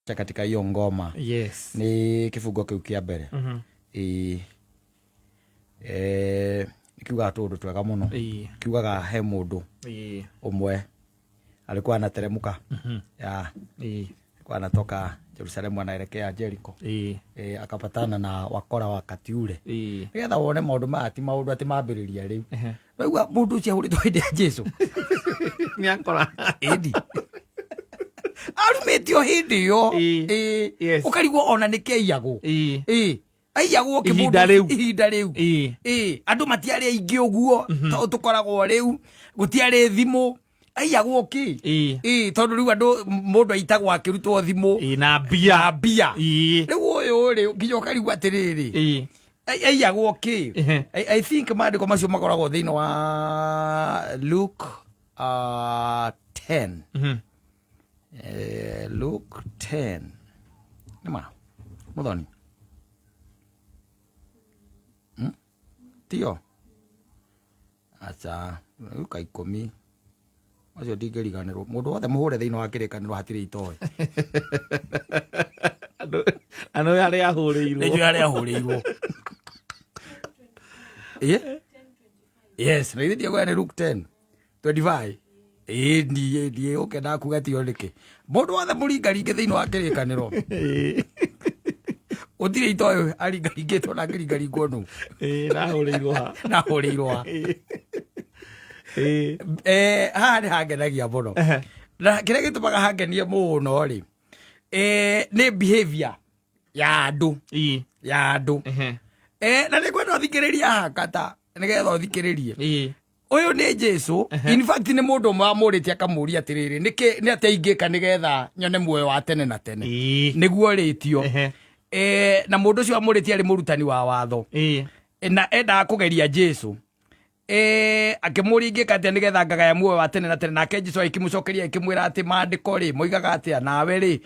Katika hiyo ngoma. Nĩ kĩbungo kĩu kĩa mbere. Ĩĩ. Nĩ kiugaga tũũndũ twega mũno. Kiugaga he mũndũ ũmwe alikuwa anateremka ya alikuwa anatoka Jerusalemu anaelekea Jericho. Akapatana na wakora wakati ule. Nĩgetha wone maũndũ maya ti maũndũ atĩ mambĩrĩria rĩu. Waigua mũndũ ũcio ahũrĩtwo hĩndĩ ya Jesu. Nĩ akora. Ĩndi arumĩtio hĩndĩ ĩyo. Ĩĩ. Ũkarigwo ona nĩ kĩaiyagwo. Ĩĩ, aiyagwo kĩ Ihinda mũndũ- rĩu. Ihinda rĩu. Ĩĩ, andũ matiarĩ aingĩ ũguo tondũ tũkoragwo rĩu, gũtiarĩ thimũ, aiyagwo kĩ? Ĩĩ, tondũ rĩu andũ, mũndũ aitagwo akĩrutwo thimũ. Ĩĩ, na mbia. Na mbia. Rĩu ũyũ rĩ, nginya ũkarigwo atĩrĩrĩ, aiyagwo kĩ? I think maandĩko macio makoragwo thĩinĩ wa Luke 10. Luke 10 nĩma mũthoni. Tio aca, Luka 10 macio ndingĩriganĩrwo. Mũndũ wothe mũhũre thĩinĩ wa kĩrĩkanĩro hatirĩ itoĩ. Andũ arĩa ahũrĩirwo. Nĩnjũĩ harĩa ahũrĩirwo. Yes, na ithe ndiakwĩra nĩ Luke 10 25. Ĩĩ, ndiĩ ũkenda kuga tio nĩkĩ mũndũ wothe mũringaringe thĩinĩ wa kĩrĩkanĩro gũtirĩ itoĩ aringaringĩtwo na akĩringaringwo nũ. Ĩĩ, nahũrĩirwo ha? Nahũrĩirwo ha? Ĩĩ. Haha nĩ hangenagia mũno, na kĩrĩa gĩtũmaga hangenie mũno rĩ, nĩ behavior ya andũ. Ya andũ. Na nĩ ngwenda ũthikĩrĩrie haha kata nĩgetha ũthikĩrĩrie. Ũyũ nĩ Jesu. In fact, nĩ mũndũ ũmwe wamũrĩtie akamũria atĩrĩrĩ, nĩkĩ nĩ atĩa ingĩka nĩgetha nyone muoyo wa tene na tene? Nĩguo rĩtio. Na mũndũ ũcio wamũrĩtie arĩ mũrutani wa watho. Na endaga kũgeria Jesu. Akĩmũria, ingĩka atĩa nĩgetha ngagaya muoyo wa tene na tene? Nake Jesu agĩkĩmũcokeria akĩmwĩra atĩ maandĩko rĩ moigaga atĩa, nawe rĩ,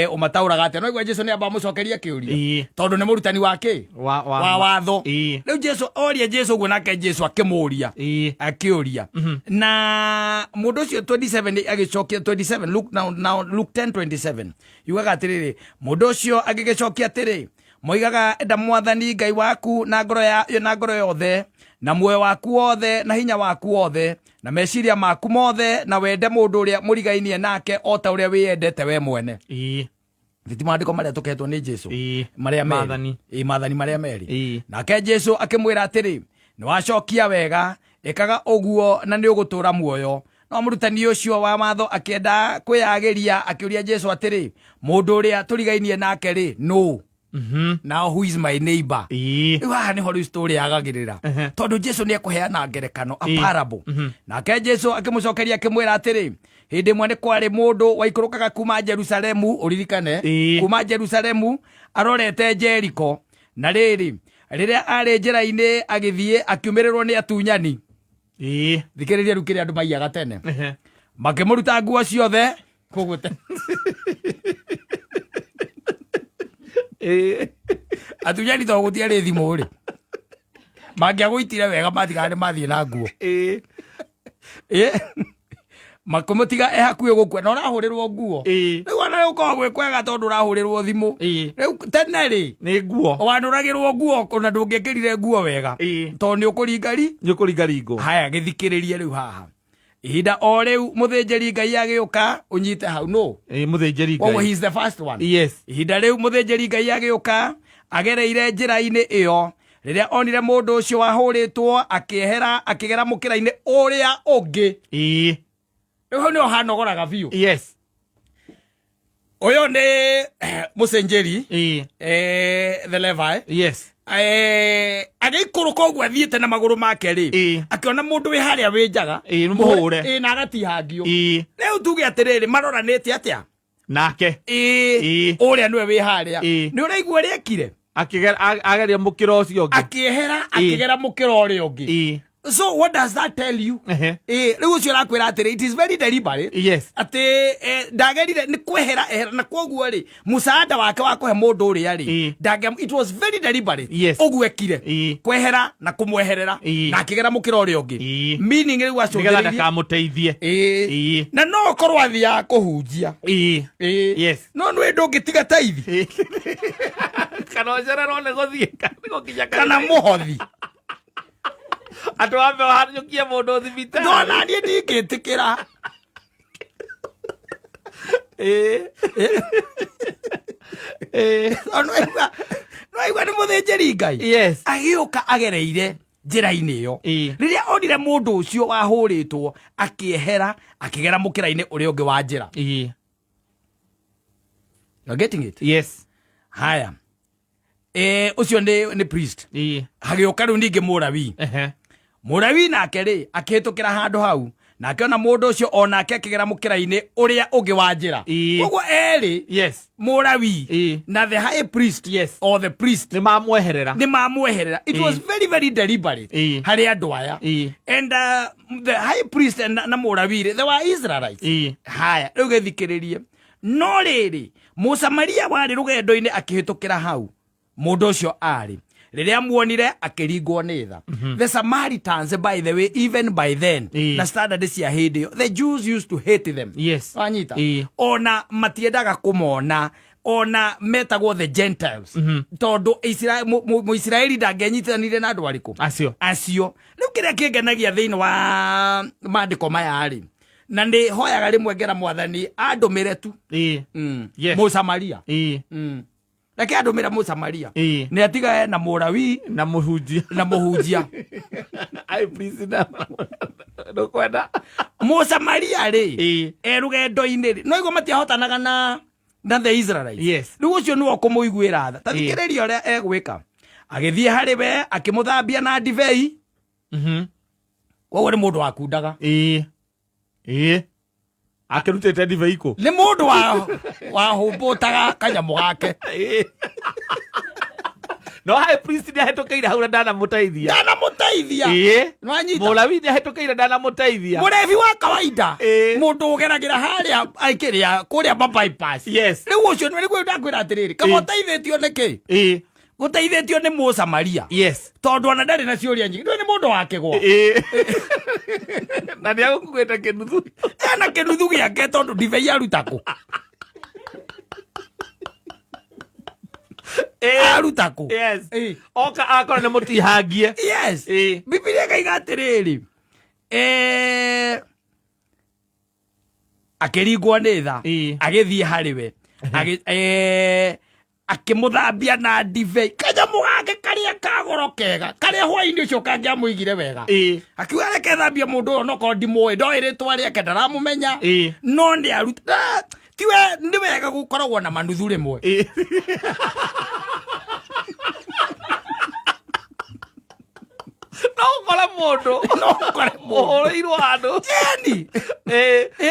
ũmataũraga atĩa? No igua Jesu nĩ amba amũcokeria kĩũria. Tondũ nĩ mũrutani wa kĩ? Wa watho. Rĩu Jesu oria Jesu ũguo, nake Jesu akĩmũria akĩũria, na mũndũ ũcio 27 agĩcokia 27 Luke, now Luke 10:27 yugaga atĩrĩrĩ, mũndũ ũcio agĩgĩcokia atĩrĩ, moigaga enda mwathani Ngai waku na ngoro ya na ngoro yothe na muoyo waku wothe na hinya waku wothe na meciria maku mothe, na wende mũndũ ũrĩa mũrigainie nake o ta ũrĩa wĩyendete we mwene. Thiti maandĩko marĩa tũkehetwo nĩ Jesu marĩa merĩ. Maathani. Ĩĩ, maathani marĩa merĩ. Nake Jesu akĩmwĩra atĩrĩ, nĩ wacokia wega, ĩkaga ũguo na nĩ ũgũtũũra muoyo. No mũrutani ũcio wa watho akĩenda kwĩyagĩria, akĩũria Jesu atĩrĩ, mũndũ ũrĩa tũrigainie nake rĩ, nũ? Now who is my neighbor? Rĩu haha nĩho rĩu story yagagĩrĩra, tondũ Jesu nĩ ekũheana ngerekano, a parable. Nake Jesu akĩmũcokeria akĩmwĩra atĩrĩ, hĩndĩ ĩmwe nĩ kwarĩ mũndũ waikũrũkaga kuma Jerusalemu, ũririkane, kuma Jerusalemu arorete Jeriko, na rĩrĩ, rĩrĩa arĩ njĩra-inĩ agĩthiĩ, akiumĩrĩrwo nĩ atunyani. Thikĩrĩria rĩu kĩrĩa andũ maiyaga tene. Makĩmũruta nguo ciothe, koguo atunyani to gũtiarĩ thimũ rĩ, mangĩagũitire wega matigaga nĩ mathiĩ na nguo. Makĩmũtiga e hakuhĩ gũkua, na ũrahũrĩrwo nguo. Rĩu ona rĩu ũkoragwo gwĩ kwega tondũ ũrahũrĩrwo thimũ. Rĩu tene rĩ, Nĩ nguo. wanũragĩrwo nguo, ona ndũngĩkĩrire nguo wega tondũ nĩ ũkũringari. Nĩ ũkũringaringwo. Haya, gĩthikĩrĩrie rĩu haha, ihinda o rĩu mũthĩnjĩri Ngai agĩũka, ũnyite hau nũ? Ĩĩ, mũthĩnjĩri Koguo Ngai. he is the first one. Ihinda rĩu mũthĩnjĩri Ngai agĩũka agereire njĩra-inĩ ĩyo, rĩrĩa onire mũndũ ũcio wahũrĩtwo, akĩehera akĩgera mũkĩra-inĩ ũrĩa ũngĩ. Rĩu hau nĩho hanogoraga biũ. Ũyũ nĩ mũcenjeri, the Levi. Agĩikũrũka ũguo athiĩte na magũrũ make rĩ, akĩona mũndũ wĩ harĩa wĩ njaga. Ĩĩ, nĩ mũhũre. Ĩĩ, na agatihangio. Rĩu tuge atĩrĩrĩ, maroranĩte atĩa? Nake. Ĩĩ, ũrĩa nĩwe wĩ harĩa. Nĩ ũraigua ũrĩa ekire? Akĩgera ageria mũkĩra ũcio ũngĩ. Akĩehera akĩgera mũkĩra ũrĩa ũngĩ. So what does that tell you? Rĩu ũcio ũrakwĩra atĩrĩ, it is very deliberate atĩ ndagerire nĩ kwehera ehera, na koguo rĩ, mũcaada wake wa kũhe mũndũ ũrĩa rĩ, it was very deliberate. Ũguo ekire kwehera na kũmweherera na akĩgera mũkĩra ũrĩa ũngĩ, meaning rĩu nĩgetha acũthĩrĩirie ndakamũteithie. Na no ũkorwo athiaga kũhunjia. No nĩ ndũngĩtiga taithi Kana ũcererwo nĩ gũthiĩ nĩ gũkinya kana mũhothi. Andũ ambe ũhanyũkie mũndũ thibitarĩ. Ndona niĩ ndingĩtĩkĩra. Tondũ nĩwaigua nĩ mũthĩnjĩri Ngai agĩũka agereire njĩra-inĩ ĩyo. Rĩrĩa onire mũndũ ũcio wahũrĩtwo, akĩehera akĩgera mũkĩra-inĩ ũrĩa ũngĩ wa njĩra. You are getting it? Yes. Haya, ũcio nĩ priest. Hagĩũka rĩu ningĩ mũrawi. Mũrawi nake rĩ, akĩhĩtũkĩra handũ hau, nake ona mũndũ ũcio, onake akĩgera mũkĩra-inĩ ũrĩa ũngĩ wa njĩra. Koguo erĩ, mũrawi na the high priest or the priest, nĩ mamweherera. Nĩ mamweherera. It was very very deliberate harĩ andũ aya. And the high priest and na mũrawi rĩ, they were Israelites. Haya, rĩu gĩthikĩrĩrie. No rĩrĩ, mũsamaria warĩ rũgendo-inĩ akĩhĩtũkĩra hau mũndũ ũcio arĩ, rĩrĩa muonire, akĩringwo nĩ tha. The Samaritans, by the way, even by then, na standard cia hĩndĩ ĩyo, the Jews used to hate them. Wanyita? Ona matiendaga kũmona, ona metagwo the Gentiles, tondũ Mũisiraeli ndangĩanyitanire na andũ arĩkũ? Acio. Acio. Rĩu kĩrĩa kĩngenagia thĩinĩ wa maandĩko maya rĩ, na nĩ hoyaga rĩmwe ngera Mwathani andũmĩre tu Mũsamaria. Reke andũmĩre Mũsamaria. Nĩ atigae na mũrawi na mũhunjia. Na mũhunjia. Ai, please, na ndũkwenda. Mũsamaria rĩ, e rũgendo-inĩ rĩ, no igua matiahotanaga na the Israelites. Rĩu ũcio nĩwe ũkũmũiguĩra tha. Ta thikĩrĩria ũrĩa egwĩka. Agĩthiĩ harĩ we, akĩmũthambia na ndibei. Koguo nĩ mũndũ wakundaga. Ĩĩ, ĩĩ, akĩrutĩte ndibei kũ? Nĩ mũndũ wa wahũmbũtaga kanyamũ gake. No high priest nĩ ahĩtũkĩire hau na ndanamũteithia. Ndanamũteithia. Nĩwanyita? Mũlawi nĩ ahĩtũkĩire, ndanamũteithia. Mũrebi wa kawaida, mũndũ ũgeragĩra harĩa aikĩrĩa kũrĩa ma bypass. Rĩu ũcio nĩguo ndakwĩra atĩrĩrĩ, kaba ũteithĩtio nĩkĩ? Gũteithĩtio nĩ mũsamaria. Tondũ ona ndarĩ na ciũria nyingĩ. Ndũĩ nĩ mũndũ wa kĩgwa. Na nĩ agũkuĩte kĩnuthu. Ena kĩnuthu gĩake, tondũ ndibei aruta kũ? Aruta kũ? Oka akora nĩ mũtihangie. Bibilia ĩkaiga atĩrĩrĩ, akĩringwo nĩ tha, agĩthiĩ harĩ we, akĩmũthambia na ndibei, kanyamũ gake karĩa kagoro kega, karĩa hwainĩ ũcio kangĩamũigire wega. Akiuga reke thambie mũndũ ũyũ, nokorwo ndimũĩ, ndoĩ rĩtwa rĩake, ndaramũmenya, no nĩ aruta tiwe. Nĩ wega gũkoragwo na manuthu rĩmwe. No ũkore mũndũ No ũkore mũndũ ũhũrĩirwo handũ eni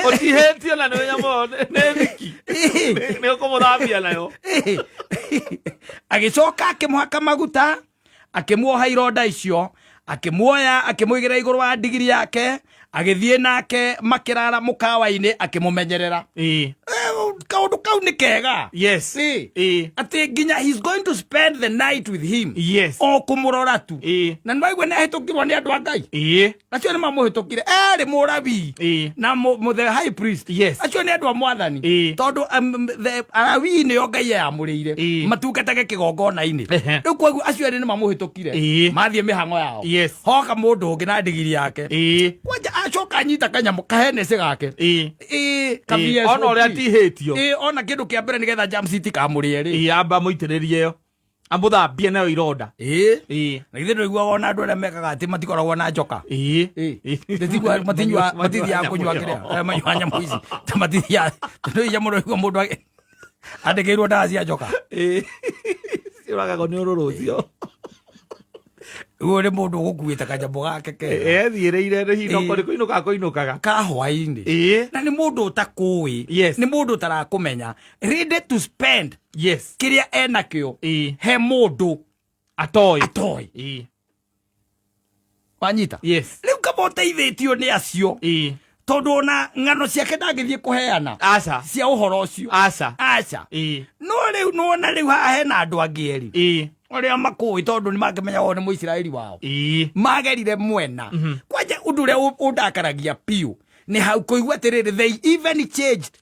ũtihĩtio na nĩ nyamũ nĩ thiki nĩ ũkũmũthambia nayo. Agĩcoka akĩmũhaka maguta, akĩmuoha ironda icio, akĩmuoya, akĩmũigĩra igũrũ wa ndigiri yake, agĩthiĩ nake makĩrara mũkawa-inĩ, akĩmũmenyerera. Kaũndũ kau nĩ kega. Atĩ nginya he's going to spend the night with him, o kũmũrora tu. Na nĩ waigua nĩ ahĩtũkirwo nĩ andũ a Ngai. Acio nĩ mamũhĩtũkire erĩ, mũrabii na the high priest. Acio nĩ andũ a Mwathani, tondũ the Alawii nĩo Ngai eyamũrĩire matungatage kĩgongona-inĩ. Rĩu koguo acio erĩ nĩ mamũhĩtũkire, mathiĩ mĩhang'o yao. Hoka mũndũ ũngĩ na ndigiri yake. Kwanja acoka anyita kanyamũ kahenece gake. Ka VSOP. Ona ũrĩa atihĩtio. Ona kĩndũ kĩa mbere, nĩgetha germs itikamũrĩe rĩ, Amba mũitĩrĩrie ĩyo, amũthambie nayo ironda. Na githĩ ndũiguaga ona andũ arĩa mekaga atĩ matikoragwo na njoka? Matinyua, matithiaga kũnyua kĩrĩa, manyuaga nyamũ ici. Ta matithiaga, tondũ iria mũno igua mũndũ andĩkĩirwo ndawa cia njoka. Ciũragagwo nĩ ũrũrũ ũcio. Ũyũ nĩ mũndũ ũgũkuĩte kanyamũ gake kega. Ethiĩrĩire nĩ hinoko nĩ kũinũka kũinũkaga. Ka hwaĩ-inĩ. Na nĩ mũndũ ũtakũĩ, nĩ mũndũ ũtarakũmenya, ready to spend kĩrĩa enakĩo he mũndũ atoĩ. Atoĩ. Wanyita? Yes. Rĩu kaba ũteithĩtio nĩ acio, tondũ ona ng'ano ciake ndangĩthiĩ kũheana Aca. cia ũhoro ũcio. Aca. Aca. No rĩu nĩwona rĩu haha hena andũ angĩ erĩ arĩa makũĩ, tondũ nĩ mangĩmenya o nĩ Mũisiraeli wao, magerire mwena. Kwanja ũndũ ũrĩa ũndakaragia piũ nĩ hau kũigua atĩrĩrĩ, they even changed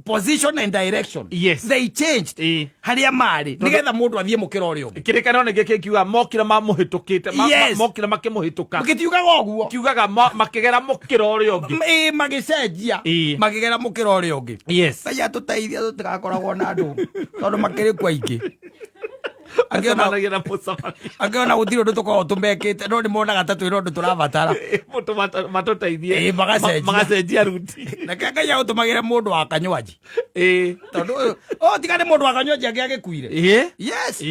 position and direction. They changed harĩa marĩ nĩgetha mũndũ athiĩ mũkĩra ũrĩa ũngĩ. Kĩrĩkanĩro nĩkĩ kĩkiuga mokire mamũhĩtũkĩte mokire makĩmũhĩtũka. Gĩtiugaga ũguo. Kiugaga makĩgera mũkĩra ũrĩa ũngĩ. Ĩ, magĩcenjia, makĩgera mũkĩra ũrĩa ũngĩ. Ngai atũteithia tũtigakoragwo na andũ, tondũ makĩrĩ kuo aingĩ. Acemanagia na mũcemania. Angĩona gũtirĩ ũndũ tũkoragwo tũmekĩte, no nĩ monaga ta twĩna ũndũ tũrabatara. Matũteithie. Ĩ, magacenjia. Magacenjia route. Reke Ngai agũtũmagĩre mũndũ wa kanywanji, tondũ ũyũ o tiga nĩ mũndũ wa kanywanji angĩ agĩkuire. Yes.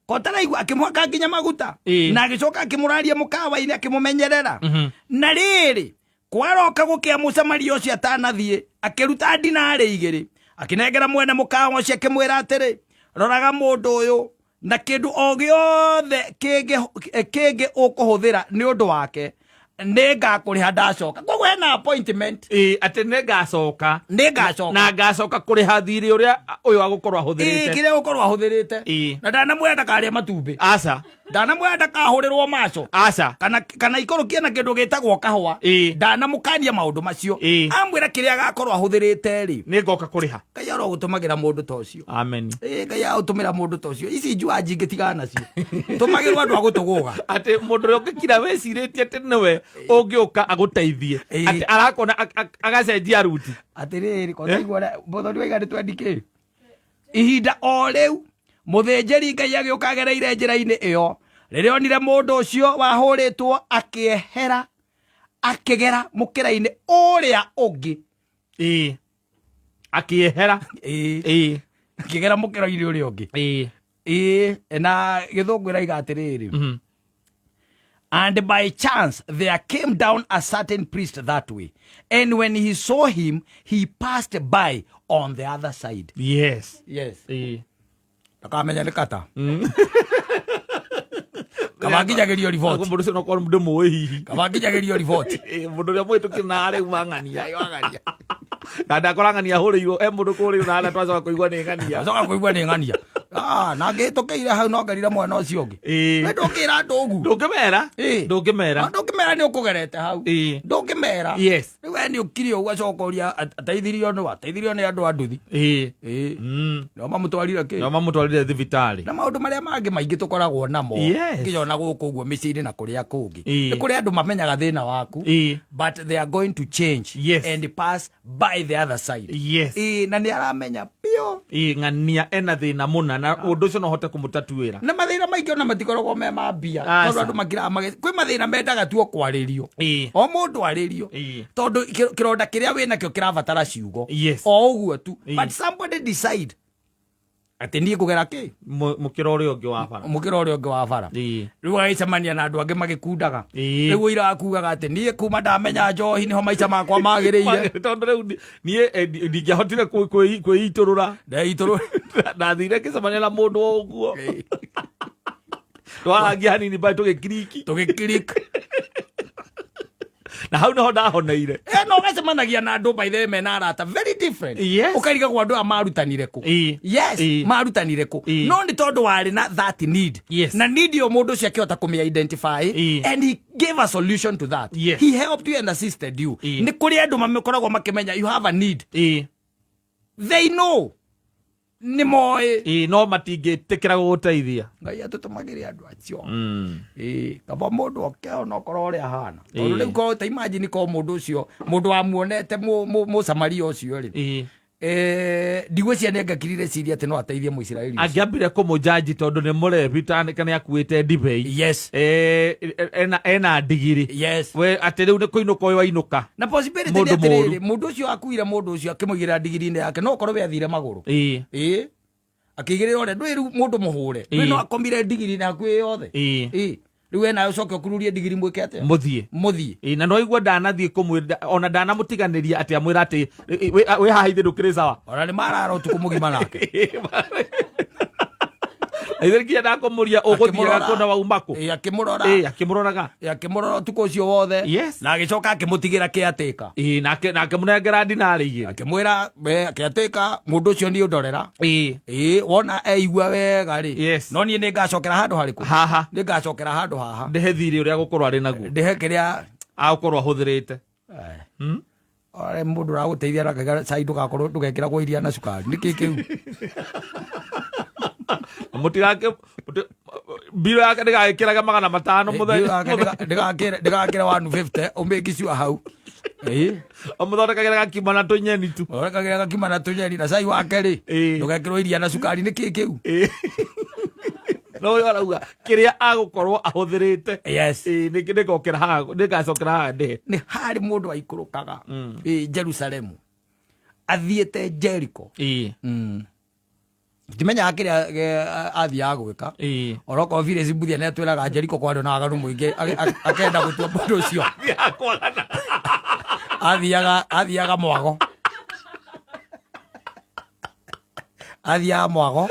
Kotaraigua akĩmwaka nginya maguta, na agĩcoka akĩmũraria mũkawa-inĩ, akĩmũmenyerera. Na rĩrĩ, kwaroka gũkĩa, Mũsamaria ũcio atanathiĩ akĩruta dinarĩ 2, akĩnengera mwene mũkawa ũcio, akĩmwĩra atĩrĩ, "Roraga mũndũ ũyũ, na kĩndũ o gĩothe kĩngĩ ũkũhũthĩra nĩ ũndũ wake nĩ ngakũrĩha ndacoka." Koguo hena appointment. Ĩ, atĩ nĩ ngacoka. Nĩ ngacoka. Na ngacoka kũrĩha thirĩ ũrĩa ũyũ agũkorwo ahũthĩrĩte. Kĩrĩa gũkorwo ahũthĩrĩte. Na ndanamwĩra ndakarĩe matumbĩ. Aca. Ndanamwĩra ndakahũrĩrwo maco. Aca. Kana ikũrũkie na kĩndũ gĩtagwo kahũa. Ndanamũkania maũndũ macio. Amwĩra kĩrĩa agakorwo ahũthĩrĩte rĩ, nĩ ngoka kũrĩha. Ngai arogũtũmagĩra mũndũ ta ũcio. Amen. Ĩ, Ngai agũtũmĩra mũndũ ta ũcio. Ici njua njingĩ tigana nacio, tũmagĩrwo andũ a gũtũgũga. Atĩ mũndũ ũrĩa ũngĩkira wĩcirĩtie atĩ nĩwe ũngĩũka agũteithie, atĩ arakona agacenjia route. Atĩrĩrĩ, kotaigua mũthoni waiga nĩ twendi kĩ ihinda o rĩu mũthĩnjĩri Ngai agĩũka agereire njĩra-inĩ ĩyo. Rĩrĩa onire mũndũ ũcio wahũrĩtwo, akĩehera akĩgera mũkĩra-inĩ ũrĩa ũngĩ. Ĩ, akĩehera. Ĩ, akĩgera mũkĩra-inĩ ũrĩa ũngĩ. Ĩ, na Gĩthũngũ ĩraiga atĩrĩrĩ, "And by chance there came down a certain priest that way, and when he saw him, he passed by on the other side." Yes. Ndakamenya nĩ kata kaba nginyagĩrio riboti. Mũndũ ũcio nokorwo ndĩmũĩ hihi. Kaba nginyagĩrio riboti. Ĩ, mũndũ ũrĩa mũhĩtũkire na arĩa uma ng'ania na ndakora ng'ania ahũrĩirwo e mũndũ kũrĩirwo na twacoka kũigua nĩ ng'ania. Acoka kũigua nĩ ng'ania. Ah, na ngĩhĩtũkĩire hau no ngerire mwena ũcio ũngĩ. We ndũngĩra andũ ũguo. Ndũngĩmera. Ndũngĩmera. Ah, ndũngĩmera nĩ ũkũgerete hau. Ndũngĩmera. Rĩu we nĩ ũkire ũguo, acoka ũria ateithirio nĩ ateithirio nĩ andũ a nduthi. Nĩo mamũtwarire kĩ. No mamũtwarire thibitarĩ. Na maũndũ marĩa mangĩ maingĩ tũkoragwo namo, nginya ona gũkũ ũguo mĩciĩ-inĩ na kũrĩa kũngĩ, nĩ kũrĩ andũ mamenyaga thĩna waku, but they are going to change and pass by the other side. Ĩ, na nĩ aramenya biũ. Ĩ, ng'ania ena thĩna mũna na ũndũ ũcio no hote kũmũtatuĩra. Na mathĩna maingĩ ona matikoragwo me ma mbia, tondũ andũ makiraga kwĩ mathĩna mendaga tu o kwarĩrio, o mũndũ arĩrio, tondũ kĩronda kĩrĩa wĩ nakĩo kĩrabatara ciugo. O ũguo tu. But somebody decide atĩ niĩ ngũgera kĩ. Mũkĩra ũrĩa ũngĩ wa bara. Mũkĩra ũrĩa ũngĩ wa bara. Rĩu agĩcemania na andũ angĩ magĩkundaga. Rĩu ũira akugaga atĩ niĩ kuma ndamenya njohi nĩho maica makwa magĩrĩire. Tondũ rĩu niĩ ndingĩahotire kwĩitũrũra. Ndeitũrũ. Ndathire ngĩcemania na mũndũ o ũguo, twarangia hanini bai tũgĩkiriki. Tũgĩkirik. Na hau nĩho ndahoneire. No ũgacemanagia na andũ, by the way, mena arata very different. Ũkarigagwo andũ aya marutanire kũ. Yes. Marutanire kũ. No nĩ tondũ warĩ na that need, na need ĩyo mũndũ ũcio akĩhota kũmĩ identify, and he gave a solution to that. He helped you and assisted you. Nĩ kũrĩ andũ makoragwo makĩmenya you have a need. They know, nĩ moĩ. Ĩ, no matingĩtĩkĩra gũgũteithia. Ngai atũtũmagĩre andũ acio. Ĩ, kaba mũndũ oke onokorwo ũrĩa ahana, tondũ rĩu korwo ta imagine korwo mũndũ ũcio, mũndũ wamuonete Mũsamaria ũcio rĩ, ndigwĩciria nĩ angĩakirire ciria atĩ no ateithie Mũisiraeli ũcio. Angĩambire kũmũjanji tondũ nĩ mũrebi kana nĩ akuĩte ndibei. Ena ndigiri. We atĩ rĩu nĩ kũinũka ũyũ ainũka. Na possibility nĩ Mũndũ atĩrĩrĩ, mũũru. Mũndũ ũcio akuire mũndũ ũcio akĩmũigĩrĩra ndigiri-inĩ yake, no ũkorwo we athire magũrũ. Ĩ, akĩigĩrĩra ũrĩa ndũĩ rĩu mũndũ mũhũre ndũĩ, no akomire ndigiri-inĩ hakuhĩ yothe. Ĩ, rĩu we nawe ũcoke ũkururie ndigiri mwĩke atĩa? Mũthiĩ. Mũthiĩ. Ĩ, na no igua ndanathiĩ kũmwĩra, ona ndanamũtiganĩria atĩ amwĩra atĩ wĩ haha ithe ndũkĩrĩ sawa. Ona nĩ marara ũtukũ mũgima nake. Ithe nginya ndakũmũria ũgũthiaga Akĩmũrora. kũ na wauma kũ. Ĩ, akĩmũrora. Ĩ, akĩmũroraga. Ĩ, akĩmũrora ũtukũ ũcio wothe. Yes. Na agĩcoka akĩmũtigĩra kĩatĩka. Ĩ, nake nake mũnengera dinarĩ igĩrĩ. Akĩmwĩra, "We, kĩatĩka, mũndũ ũcio niĩ ũndorera. Ĩ. Ĩ, wona eigua wega rĩ. Yes. No niĩ nĩngacokera handũ harĩkũ? Haha. Nĩngacokera handũ haha. Ndĩhe thirĩ ũrĩa gũkorwo arĩ naguo. Ndĩhe kĩrĩa Agũkorwo ahũthĩrĩte. Eh. Hmm? Ore mũndũ ũragũteithia na akaiga cai ndũgakorwo ndũgekĩragwo iria na cukari. Nĩkĩ kĩu? Mũtigake mbiro yake ndĩgagĩkĩraga 500 mũthenya. Ndĩgakĩre 150 ũmĩki sure hau. Ĩ. Ũmũthondekagĩra gakima na tũnyeni tu. Ũrekagĩra gakima na tũnyeni na cai wake rĩ. Ĩ. Ndũgekĩrwo iria na cukari nĩkĩ kĩu? Ĩ. No ũyũ arauga kĩrĩa agũkorwo ahũthĩrĩte. Yes. Ĩ, nĩngokĩra haha, nĩngacokera haha ndĩhe. Nĩ harĩ mũndũ aikũrũkaga ĩ Jerusalemu athiĩte Jericho. Ĩ. Ndimenyaga kĩrĩa athiaga gwĩka. Ĩ. Orokorwo Phyllis Mbuthia nĩ atwĩraga Jericho kwarĩ na waganu mũingĩ akenda gũtua mũndũ ũcio. Athiaga kwagana. Athiaga mwago. Athiaga mwago.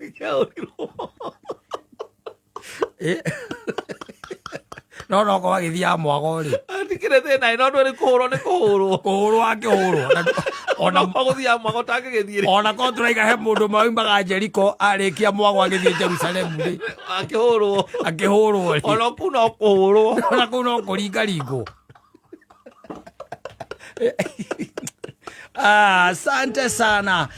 Nĩkĩaũrirwo. Ĩ. No no korwo agĩthiaga mwago rĩ. Ndikĩrĩ thĩna ĩ, no ndũ nĩ kũhũrwo nĩ kũhũrwo. Kũhũrwo akĩhũrwo. Ona Ona gũthiaga mwago tangĩgĩthiĩ rĩ. Ona korwo tũraiga he mũndũ maumaga Jericho arĩkia mwago agĩthiĩ Jerusalemu rĩ. Akĩhũrwo. Akĩhũrwo rĩ. Ona kũu no kũhũrwo. Ona kũu no kũringaringwo. Asante sana.